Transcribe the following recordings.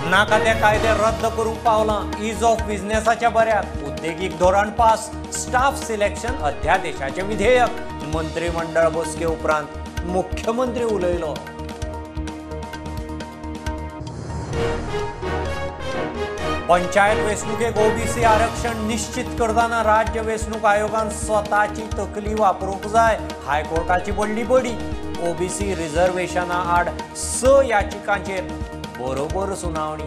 नाका ते कायदे रद्द करूंक पावलां. Is of बिझनेसाच्या बऱ्याक उद्देगीक धोरण पास. स्टाफ सिलेक्शन अध्यादेशाचें विधेयक. मंत्रिमंडळ बसके उपरांत मुख्यमंत्री उलयलो. पंचायत वेंचणुकेक ओबीसी आरक्षण निश्चित करतना राज्य वेंचणूक आयोगान स्वताची तकली वापरूंक जाय. हायकोर्टाची पडली बडी. ओबीसी रिझर्वेशना आड 6 याचिकांचेर बरोबर सुनावणी.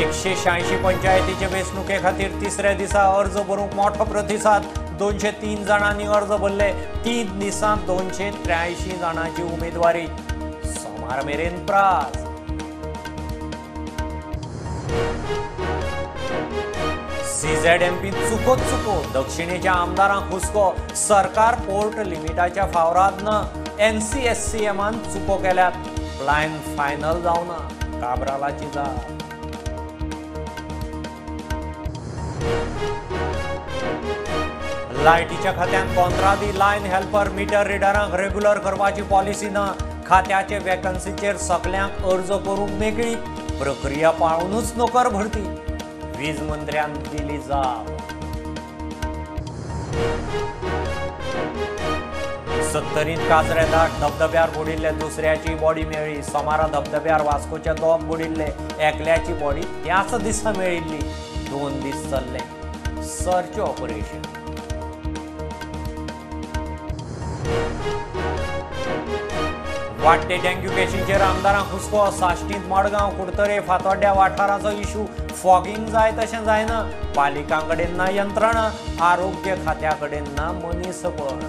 186 पंचायतीचे वेंचणुके खातीर तिसऱ्या दिसा अर्ज भरूंक मोठो प्रतिसाद. 203 जाणांनी अर्ज भरले. 3 दिसांत 283 जाणांची उमेदवारी. सोमार मेरेन प्रास. सीझेडएमपी चुकोच चुको. दक्षिणेच्या आमदारांक हुस्को. सरकार पोर्ट लिमिटाच्या फावराद ना. एनसीएससीएमान चुको केल्यात. प्लॅन फायनल जावना. काब्रालाची जाप. लायटीच्या खात्यान कॉन्त्रादी लायन हेल्पर मिटर रिडरांक रेग्युलर करपाची पॉलिसी ना. खात्याचे वेकन्सीचेर सगल्यांक अर्ज करूंक मेकळी. प्रक्रिया पाळूनच नोकर भरती. वीज मंत्र्यान दिली जाप. 70 काजरे दाट धबधब्यार बुडिल्ले दुसऱ्याची बॉडी मेळ्ळी. सोमारा धबधब्यार वास्कोचे 2 बुडिल्ले. एकल्याची बॉडी त्याच दिसा मेळिल्ली. 2 दीस चल्ले सर्च ऑपरेशन. वाडटे डेंग्यू केशींचेर आमदारांक हुस्को. साश्टींत मडगांव कुडतरे फातोड्ड्या वाठाराचो इशू. फॉगिंग जाय तशें जायना. पालिकां कडेन ना यंत्रणा. आरोग्य खात्या कडेन ना मनीसबळ.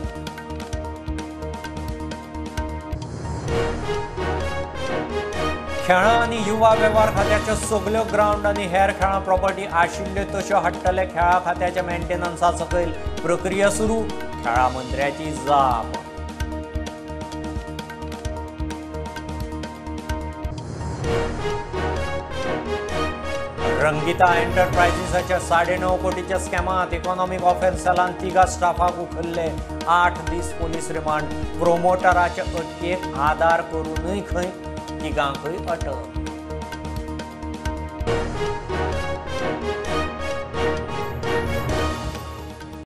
खेळां आनी युवा वेव्हार खात्याच्यो सगल्यो ग्रावंड आनी हेर खेळां प्रॉपर्टी आशिल्ल्यो तश्यो हाडटले. खेळां खात्याच्या मेंटेनन्सा सकयल प्रक्रिया सुरू. खेळां मंत्र्याची जाप. रंगिता एंटरप्रायझीसाच्या 9.5 कोटीच्या स्कॅमात इकॉनॉमिक ऑफेन्स सेलान 3 स्टाफाक उखल्ले. 8 दीस पोलीस रिमांड. प्रोमोटराच्या अटकेक आदार करूनय खंय 3गांकय अटक.